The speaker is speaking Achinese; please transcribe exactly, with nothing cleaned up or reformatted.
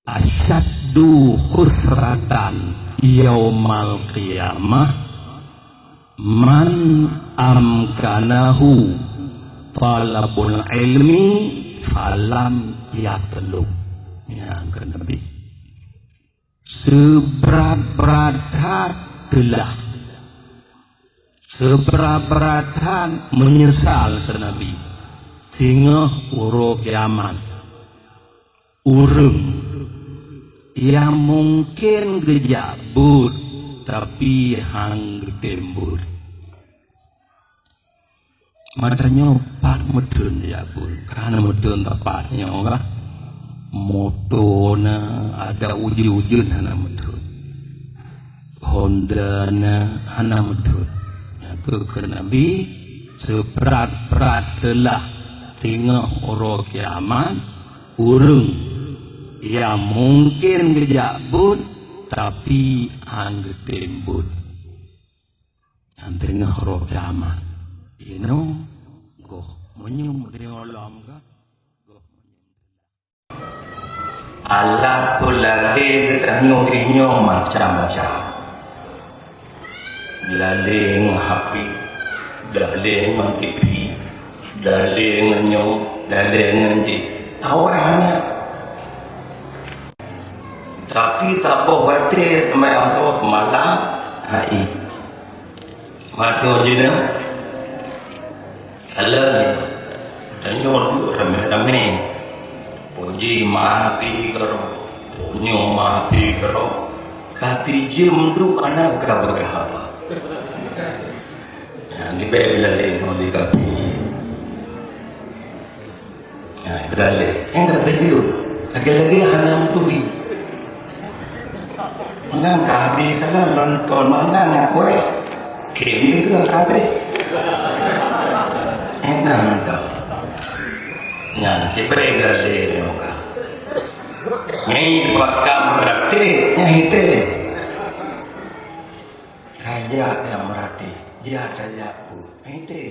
Asyaddu khusratan yaumal qiyamah man amkanahu talabul ilmi falam yatlub. Nyang keu Nabi. Seubrat-brat that teulah. Seubrat-brat that meunyeusal keu Nabi. Singoh uroe kiamat. Ureuëng nyang mungken geujak buet, tapi han geutem buet. Mata nyoe pat meutheun jak buet, ka hana meutheun teumpat nyoe kah? Moto na, ada ujeuen-ujeuen hana meutheun. Honda na hana meutheun. Nyang keu keu Nabi, seubrat-brat teulah singoh uroe kiamat, ureuëng nyang mungken geujak buet, tapi han geutem buet. Nyang teungoh uroe kiamat. Inoe goh manyum deungoe lom ka? Goh manyum. Alat peulalé geutanyoe nyoe macam-macam. Lalé ngon H P, lalé ngon T V, lalé ngon nyoe, lalé ngon jih. Awai hana. Tapi taboh watée teuma Allah malam hai. Mata jina. Alam ni. Tanyoe duek ramé-ramé. Puji mapi karo. Punyo mapi karo. Kati jeuem duek aneuk ka peugah apa. Nah, di bek bila lé ngon di kapi. Nah, beralek. Nyang ka teujeuet. Lagée-lagée hana meuturi. Mangat ka habéh ka lôn nonton, mangat na kueh. Kém di dua ka habéh. Enak mantap. Nyan, kipreh beralek nyoe ka. Nyai pakam berarti, nyai teh. Raja nyang berarti, dia raja pun. Nyai teh.